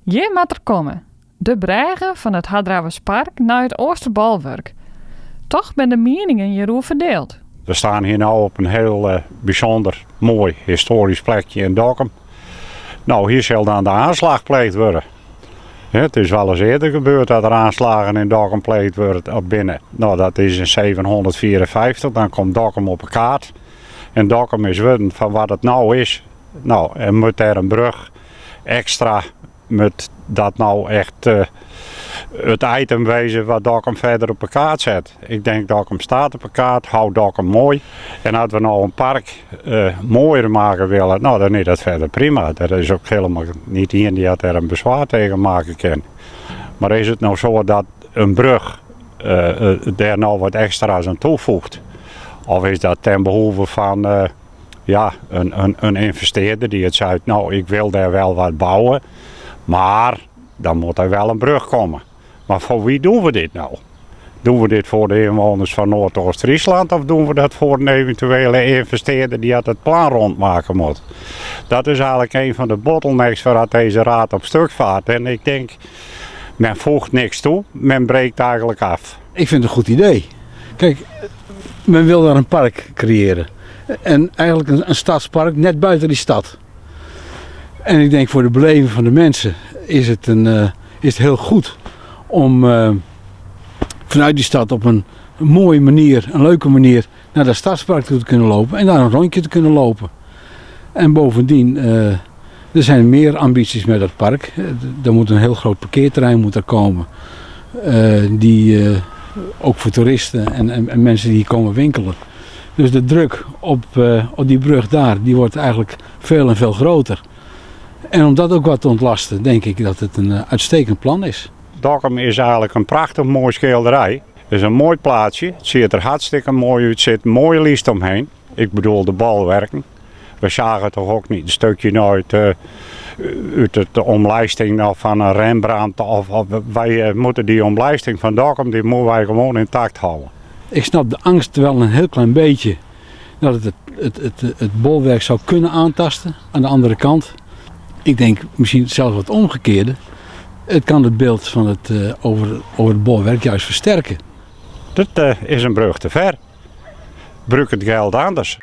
Hjir moat er komme, de brêge fan it Harddraverspark nei it Oasterbolwurk. Toch binne de mieningen hjiroer ferdield. We staan hier nou op een heel eh, bijzonder mooi historisch plekje in Dokkum. Nou, hier zal dan de aanslag pleegd worden. Het is wel eens eerder gebeurd dat er aanslagen in Dokkum pleegd worden op binnen. Nou, dat is in 754. Dan komt Dokkum op de kaart. En Dokkum is wurden van wat het nou is. Nou, en moet daar een brug extra moet dat nou echt eh, het item wezen wat Dokkum verder op de kaart zet. Ik denk Dokkum staat op de kaart, hou Dokkum mooi. En als we nou een park eh, mooier maken willen, nou dan is dat verder prima. Dat is ook helemaal niet iemand die dat er een bezwaar tegen maken kan. Maar is het nou zo dat een brug uh, daar nou wat extra's aan toevoegt? Of is dat ten behoeve van ja, een, een, een investeerder die het zegt, nou ik wil daar wel wat bouwen, maar dan moet er wel een brug komen. Maar voor wie doen we dit nou? Doen we dit voor de inwoners van Noordoost-Friesland of doen we dat voor een eventuele investeerder die het plan rondmaken moet? Dat is eigenlijk een van de bottlenecks waar deze raad op stuk vaart. En ik denk, men voegt niks toe, men breekt eigenlijk af. Ik vind het een goed idee. Kijk, men wil daar een park creëren. En eigenlijk een, een stadspark net buiten die stad. En ik denk voor de beleving van de mensen is het, een, uh, is het heel goed om uh, vanuit die stad op een mooie manier, een leuke manier, naar dat stadspark toe te kunnen lopen en daar een rondje te kunnen lopen. En bovendien, uh, er zijn meer ambities met dat park. Er moet een heel groot parkeerterrein moet er komen. Die ook voor toeristen en, en, en mensen die komen winkelen. Dus de druk op, op die brug daar, die wordt eigenlijk veel en veel groter. En om dat ook wat te ontlasten, denk ik dat het een uitstekend plan is. Dokkum is eigenlijk een prachtig mooi schilderij. Het is een mooi plaatsje. Het ziet er hartstikke mooi uit. Er zit een mooie liest omheen. Ik bedoel de bolwerken. We zagen toch ook niet een stukje uit, uh, uit de omlijsting nou van een Rembrandt. Of, of wij uh, moeten die omlijsting van Dokkum, die moeten wij gewoon intact houden. Ik snap de angst wel een heel klein beetje dat het het, het, het, het bolwerk zou kunnen aantasten. Aan de andere kant, ik denk misschien zelfs wat omgekeerde. Het kan het beeld van het, uh, over, over het bolwerk juist versterken. Dat uh, is een brug te ver. Bruk het geld anders.